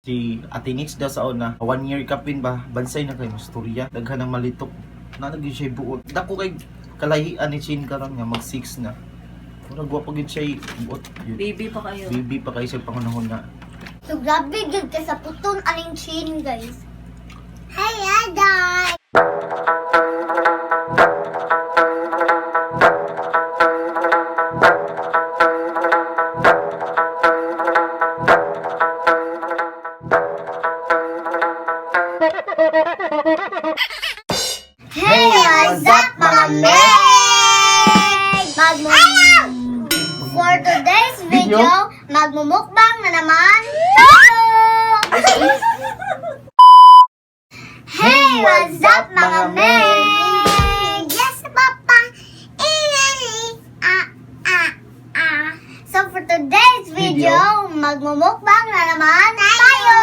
Si Ate Nix daw sa una, 1 year kapin ba, bansay na kayo storya, daghan ng malitok, nanagin siya buot. Dako kay kalahian ni Chin karon nga mag 6 na. Mura gwapo gid siya buot. Baby pa kayo. Baby pa kayo sa pangunahon na. So, grabe gud ka sa putong aning chin, guys. Hey, Aday! Hey, what's up, mga Meg? For today's video, magmumukbang na naman tayo! Hey, what's up, mga Meg? Yes, Papa! So for today's video, magmumukbang na naman tayo!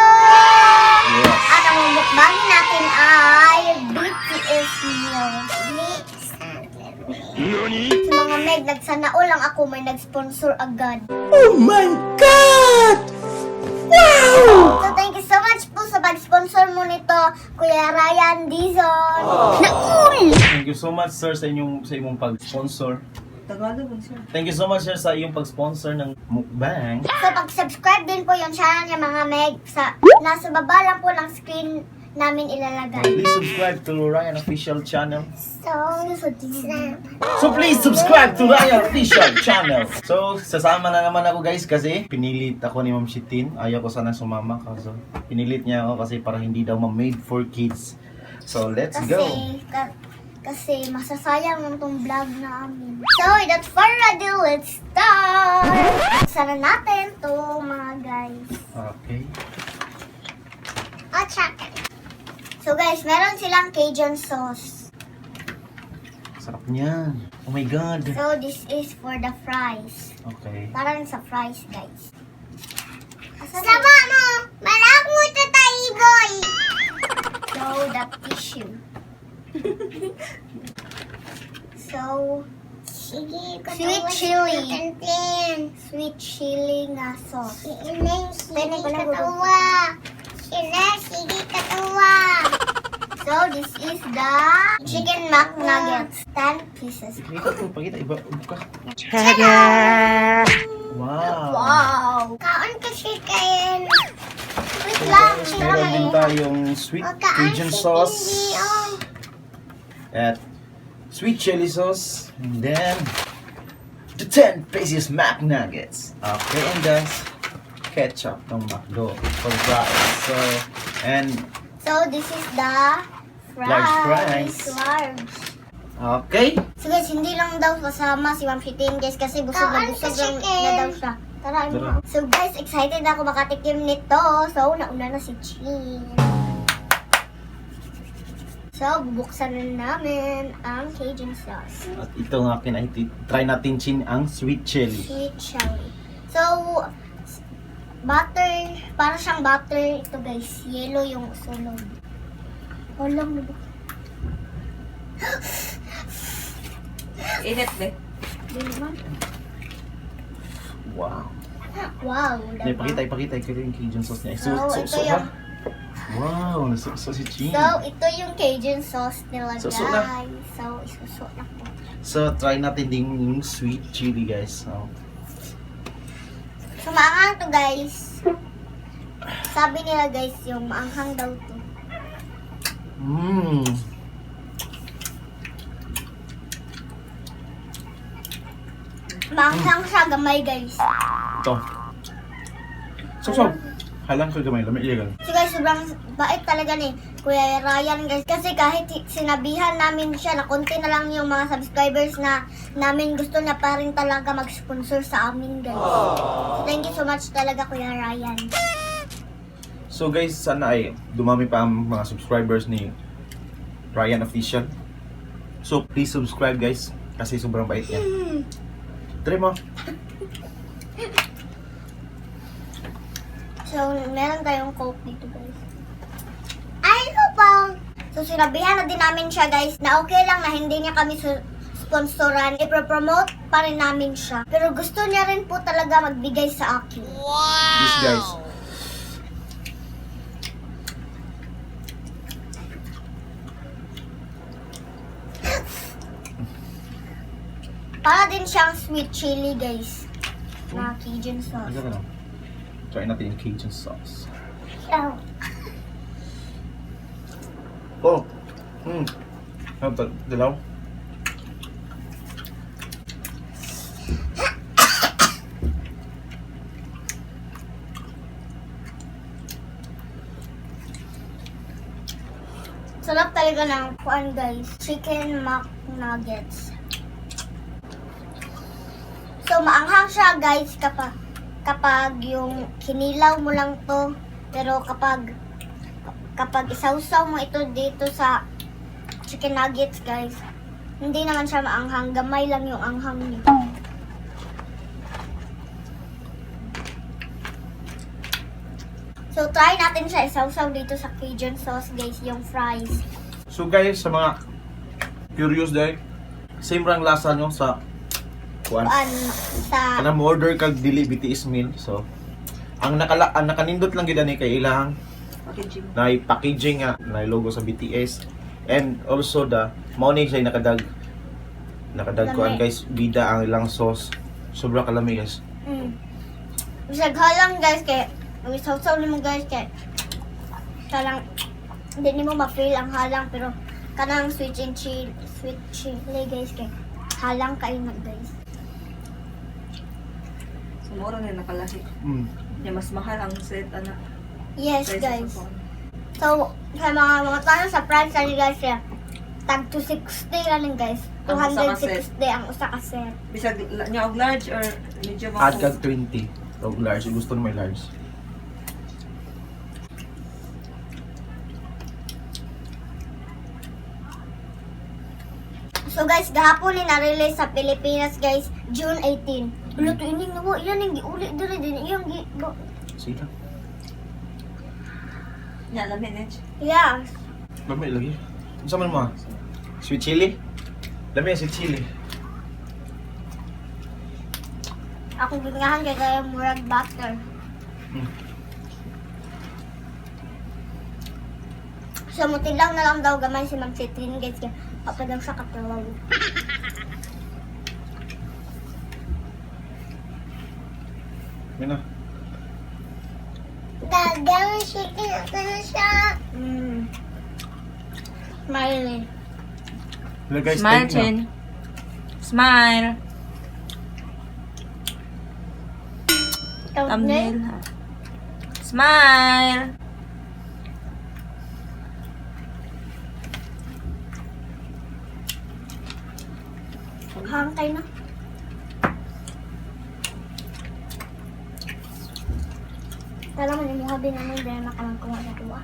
At ang mumukbangin natin ay BTS meal. Sa mga Meg, nagsanaol lang ako may nag-sponsor agad. Oh my God! Wow! So thank you so much po sa pag-sponsor mo nito, Kuya Ryan Dizon. Naul! Thank you so much sir sa imong pag-sponsor. Tagalog sir. Thank you so much sir sa iyong pag-sponsor ng mukbang. So pag-subscribe din po yung channel niya, mga Meg. Nasa baba lang po ng screen namin ilalagay. Please subscribe to Ryan Official Channel. So please subscribe to Ryan Official Channel. So sasama na naman ako guys kasi pinilit ako ni Ma'am Shitin. Ayaw ko sana sumama kasi pinilit niya ako kasi para hindi daw made for kids. So let's go. Kasi masasayang lang tong vlog namin. So, without further ado, let's start! Sana natin to, mga guys. Okay. Oh, check. So guys, meron silang Cajun sauce. Sarap niyan. Oh my God. So, this is for the fries. Okay. Parang sa fries, guys. Sama mo! Malak mo ito tayo, boy! So, the tissue. So, sweet chili. Sweet chili nga sauce. Sige katawa. So, this is the chicken mac nuggets. 10 pieces. Pakita. Iba. Buka. Tada! Wow. Wow! Kaon ka chicken. Wait lang. Meron din tayong sweet Cajun sauce. At sweet chili sauce. And then the 10 pieces Mac Nuggets. Okay, and that's ketchup ng McDo for fries. So this is the fries. Large fries. Large. Okay. So guys, hindi lang daw kasama si Ma'am Shitin guys kasi busog na daw siya. Tara. Tara. So guys, excited na ako makatikim nito. So, nauna na si Chin. So, bubuksan na namin ang Cajun sauce. At ito nga try natin Chin ang sweet chili. Sweet chili. So, butter, para siyang butter ito guys. Yellow yung sunog. Walang nabuk. Init be. Di naman. Wow. Wow. Ipakita ko yung Cajun sauce niya. So, ito ha? yung... Wow, nasuso si Chin. So, ito yung Cajun sauce nila Suso guys. na. So, isuso na po. So, try natin din yung sweet chili guys. So, maanghang to guys. Sabi nila guys, yung maanghang daw to. Mmm. Maanghang siya, gamay guys. Ito. So. Halang ka gamay, lamig iyagan. So guys, sobrang bait talaga ni Kuya Ryan guys. Kasi kahit sinabihan namin siya na konti na lang yung mga subscribers na namin, gusto niya pa rin talaga mag-sponsor sa amin guys. So thank you so much talaga Kuya Ryan. So guys, sana ay dumami pa ang mga subscribers ni Ryan Official. So please subscribe guys, kasi sobrang bait niya. Try mo. So, meron tayong Coke dito, guys. Ay, ko pa! So, sinabihan na din namin siya, guys, na okay lang na hindi niya kami sponsoran. Ipropromote pa rin namin siya. Pero gusto niya rin po talaga magbigay sa akin. This guys. Para din siyang sweet chili, guys. Na Cajun sauce. Ano ka lang? Try natin yung Cajun sauce. Oh. Oh! Ano ito? Dilaw? Sarap talaga ng kuan, guys. Chicken McNuggets. So, maanghang siya, guys, kapag yung kinilaw mo lang to. Pero kapag isawsaw mo ito dito sa chicken nuggets, guys, hindi naman siya maanghang. Gamay lang yung anghang niya. So, try natin siya isawsaw dito sa Cajun sauce, guys, yung fries. So guys, sa mga curious dahil, same rang lasa nyo sa kuan. Sa Kanang order kag dili BTS meal. So, ang nakanindot lang gid ani kay ilang Packaging. na packaging nga na logo sa BTS, and also the mao ni siya nakadag kuan, Lami. guys, bida ang ilang sauce. Sobra kalami, guys. Bisag halang, guys, kay isawsaw nimo, guys, kay kalang hindi nimo ma-feel ang halang, pero kanang sweet chili, guys, kay halang kayo na, guys. Sumura na nakalahi. Yung mas mahal ang set, Yes, price guys. sa phone. So, sa mga tanong sa price ani, guys, kaya tag 260 lang, guys. Ang usa ka 260 ang usa ka set. Bisag niya og large or medium Add ako. kag 20 o large, gusto mo may large. So, guys, gahapon ni na-release sa Pilipinas, guys, June 18. Ulo to ining nawa, yan ang giulit diri din iyang Sige. Nya lamin edge. Yeah. Lami lagi. Unsa man mo? Sweet chili? Lami ang sweet chili. Ako gingahan kay kaya murag butter. So, mutilaw na lang daw gamay si Ma'am Citrin, guys. Kaya apa daw siya katawag. Yan na. Dagang chicken na siya. Smiley. Hello guys, Smile, thank you. Chin. Smile. Thumbnail. Smile. Hangkay na. Kala mo yung habi namin dahil makamangkuha sa tuwa.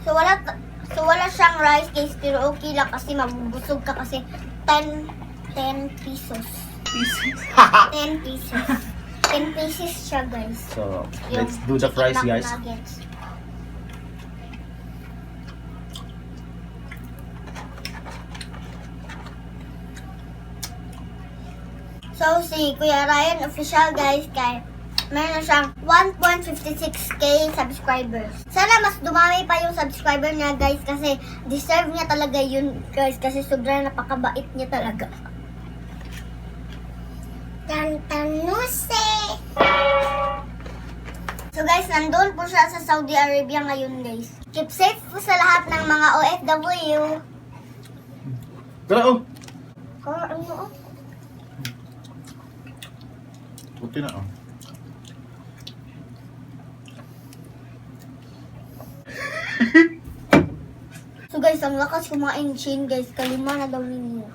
So wala siyang rice, guys, pero okay lang kasi mabubusog ka kasi 10 pesos. 10 pesos. 10 pieces siya, guys. So, Yung let's do the fries, chicken guys. McNuggets. So, si Kuya Ryan official, guys, kay meron na siyang 1.56k subscribers. Sana mas dumami pa yung subscriber niya, guys, kasi deserve niya talaga yun, guys, kasi sobrang napakabait niya talaga. Tantanuse! So, guys, nandun po siya sa Saudi Arabia ngayon, guys. Keep safe po sa lahat ng mga OFW. Tara, oh! Ano? Puti na, oh. So, guys, ang lakas kumain Shin, guys. Kalima na daw ninyo.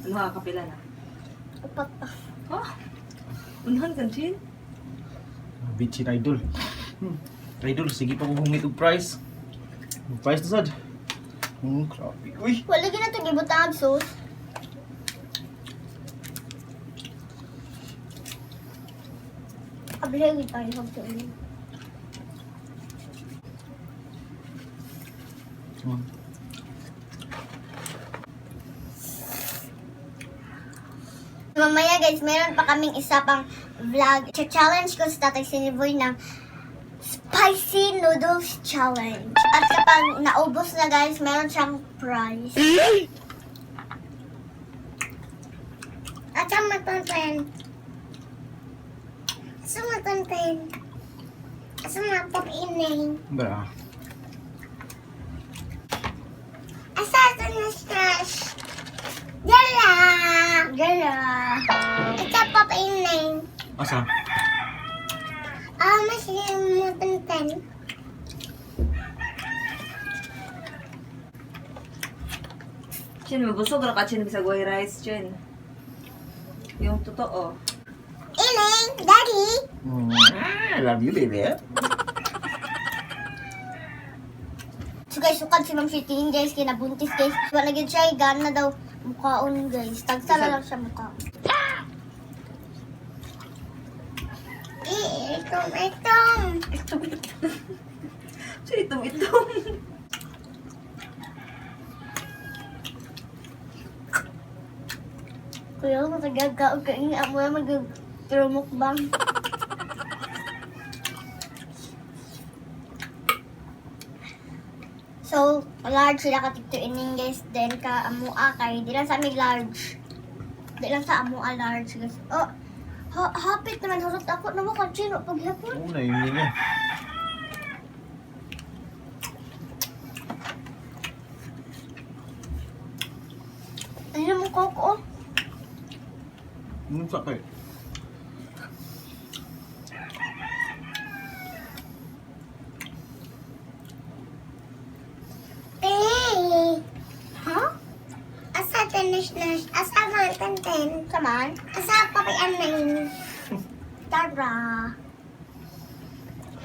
Ano ka kapila na? Upat pa. Oh. Unahan kan, Chin. Bitchin idol. Idol, sige pa kung humit og price. Ang price na sad. Grabe. Uy! Wala na ito gibutang sauce. Kabilhin tayo sa inyo. Mamaya, guys, meron pa kaming isa pang vlog. Challenge ko sa Tatay Siniboy ng Spicy Noodles Challenge. At kapag naubos na guys, meron siyang prize. At ang matonten. Asa matonten. Asa mapapinay. Bra. Asa ito na stash. Gala. Gala. Ito papinay. Asa? Mas yung matonten. Chin, mabusog ra ka, Chin, bisag white rice, Chin. Yung totoo. Iling, Daddy. I love you, baby. So guys, sukad si Ma'am Shitin guys, kinabuntis guys. Wala gid siya, gana daw mukhaon guys. Tagsala lang siya mukha. Itong. So, itong. Kuya, matagagaw ka ini amo na mag-mukbang. So, large sila katigtuinin guys. Then ka amua kay di lang sa amig large. Di lang sa amua large guys. Oh, hapit naman hurot ako na mo kanchino paghapon. Oo na, yun niya. Ano mo koko? Anong sakit? Huh? Asa tenis-nes? Asa manten-ten? Saman? Asa papayan na yun? Tara.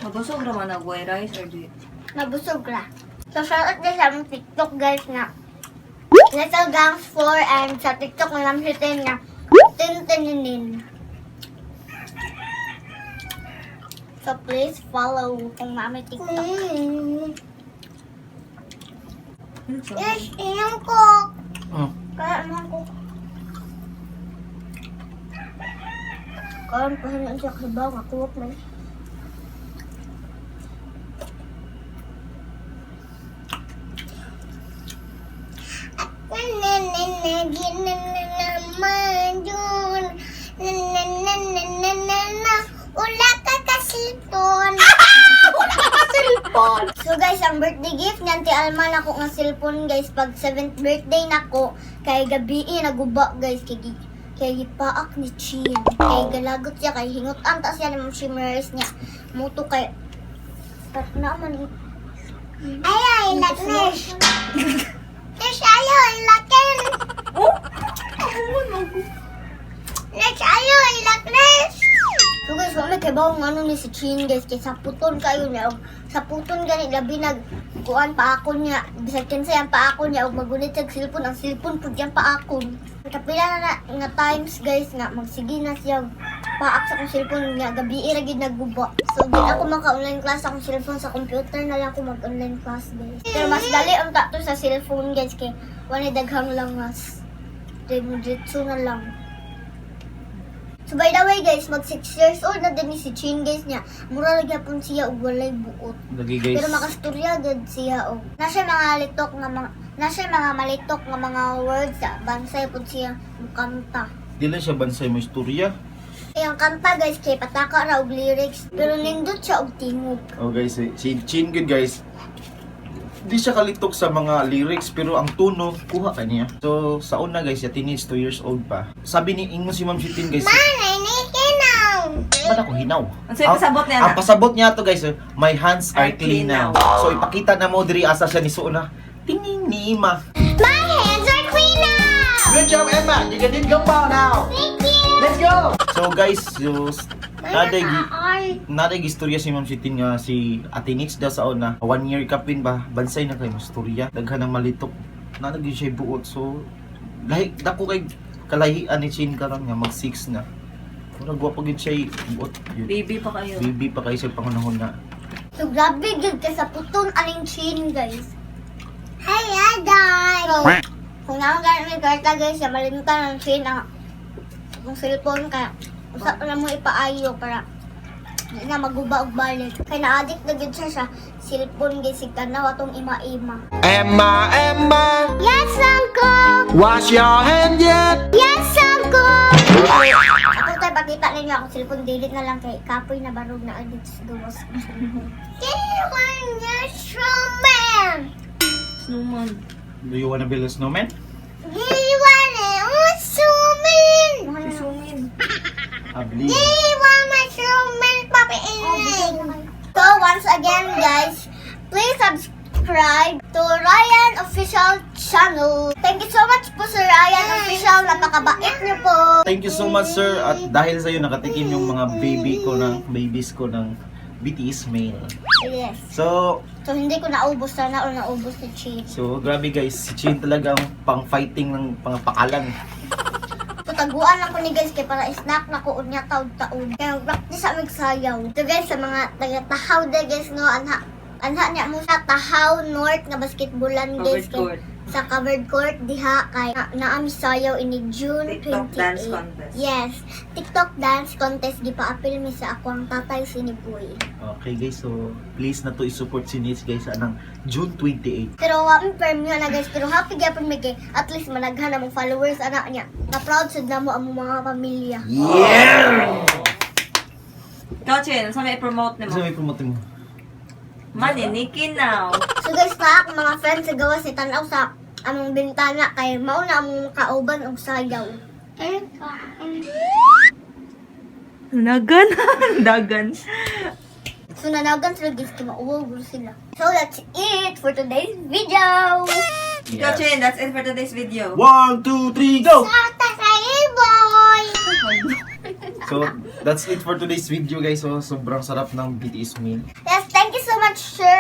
Mabusog ra man ang white rice or di? Nabusog la. So, shoutout na sa aming TikTok guys nga. Little Gangs 4 and sa TikTok na namin sitin nga Tintininin. So, please follow kung namin TikTok. Yes, inom ko. Oh. Kaya naman ko. Kaya pahanan siya kabaw. Ako man. Wala ka kasilpon. Wala ka kasilpon. So guys, ang birthday gift niyan ti Alma na ko nga cellphone guys pag 7th birthday nako kay gabi naguba guys kay gipaak ni Chin. Kay galagot siya kay hingot ang taas yan ng shimmers niya. Muto kay tak naman. Ay, laknes. There's ayo, laken. Oh? Let's ayo, laknes. So guys, wala kay bawang ano ni si Chin guys kay saputon kayo niya. Saputon gani labi nag kuan pa ako niya. Bisag kinsa yan pa ako niya og magunit sa cellphone ang cellphone pud yan pa ako. Kapila na nga times guys nga magsige na siya paak sa akong cellphone nga gabi ra gid nagguba. So di ako maka-online class akong cellphone sa computer na lang ako mag-online class guys. Pero mas dali ang to sa cellphone guys kay wala daghang lang mas. Diretso na lang. So by the way guys, mag 6 years old na din si Chin guys niya. Mura lagi pun siya og walay buot. Lagi guys. Pero makastorya gad siya og. Nasa mga litok nga nasa mga malitok nga mga words sa bansay pud siya kanta. Dili siya bansay mo istorya. Ang kanta guys kay pataka ra og lyrics pero nindot siya og tingog. Oh guys, si Chin good guys. Di siya kalitok sa mga lyrics pero ang tuno kuha kaniya. So sa una guys, ya teenage 2 years old pa. Sabi ni ingon si Ma'am Shitin guys. Manay ni kinaw. Ba't ako hinaw? Ang sa'yo pasabot niya Ang na. pasabot niya to guys, my hands are Are clean clean now. now. So ipakita na mo diri asa siya ni Suuna. Tingin ni Ima. My hands are clean now. Good job Emma, you can go now. Thank you. Let's go. So guys, so naday Ay. naday istorya si Ma'am Shitin nga si Ate Nix daw sa una. 1 year kapin ba, bansay na kay istorya. Daghan ng malitok. Nanagi siya buot. So lahi dako kay kalahian ni Chin karon nga mag 6 na. Mura gwapo gid siya buot. Baby pa kayo. Bibi pa kay siya pangunahon na. So grabe gid ka sa putong aning Chin guys. Hey, Aday. So, kung naman ganun may karta guys, malimutan ng Chin ang cellphone ka. Usap na mo ipaayo para di na maguba og balik. Kay na-addict na gid siya sa cellphone guys, sig tanaw atong ima-ima. Emma, Emma, Yes, uncle! wash your hand yet? Yes, uncle! Ako tayo pakita ninyo akong cellphone, delete na lang kay kapoy na barog na addict sa gawas. Kailan niya snowman? Snowman. Do you wanna build a snowman? Kailan niya snowman? Si Sumin. Abli. Kailan my snowman, Papa Inig? So, once again, guys, please subscribe to Ryan Official Channel. Thank you so much po, Sir Ryan Official. Napakabait niyo po. Thank you so much, sir. At dahil sa'yo, nakatikim yung mga babies ko ng BTS male. Yes. So, So, hindi ko naubos sana o naubos ni Chi. grabe guys. Si Chin talaga ang pang-fighting ng pakalan. So, taguan lang ko ni guys kay para snack na ko unya taon-taon. Kaya practice sa magsayaw. So guys, sa mga taga-Tahaw na guys, no, anha niya mo sa Tahaw North nga basketballan guys. Covered court. Sa covered court diha kay naami sayaw ini June TikTok 28. dance contest. Yes, TikTok dance contest gipa-apil mi sa akong tatay siniboy. Okay guys, so please na to i-support si Nitz guys anang June 28. Pero wa mi premium na guys, pero happy gyapon mi kay at least managhan among followers ana niya. Na proud sad namo among mga pamilya. Yeah! Ikaw, Chen, saan may promote ni mo? Kasi may promote mo. Maninikin now. So guys, na ako mga friends sa gawas ni tanaw sa among bintana kay mao na among kauban og sayaw. Dagan. Dagan. So nanawagan sila guys kay mauwaw sila. So that's it for today's video. Ikaw, Chen, that's it for today's video. 1, 2, 3, go! Sata sa boy. So, that's it for today's video guys. So, sobrang sarap ng BTS meal. Yes, thank you so much, Sir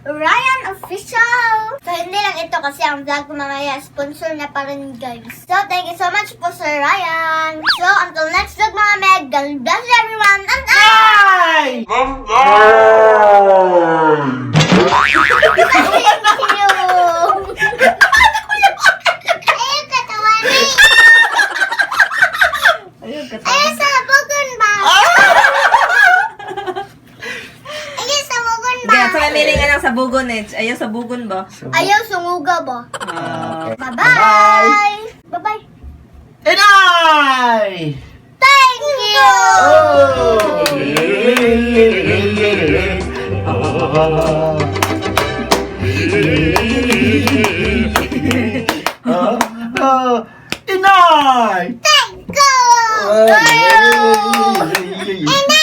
Ryan Official. So hindi lang ito kasi ang vlog ko mamaya sponsor na pa rin guys. So thank you so much po, Sir Ryan. So until next vlog mga meg, God bless everyone and Ayun, Ayaw katawa. sa bugon ba? Ayaw sa bugon ba? Kaya, sa mamiling ka lang sa bugon eh. Ayaw sa bugon ba? Ayaw sunguga ba? Ah. Bye-bye! Bye-bye! And I! Thank you! And I! Thank you! Oh, yeah, yeah, yeah, yeah, yeah, yeah. And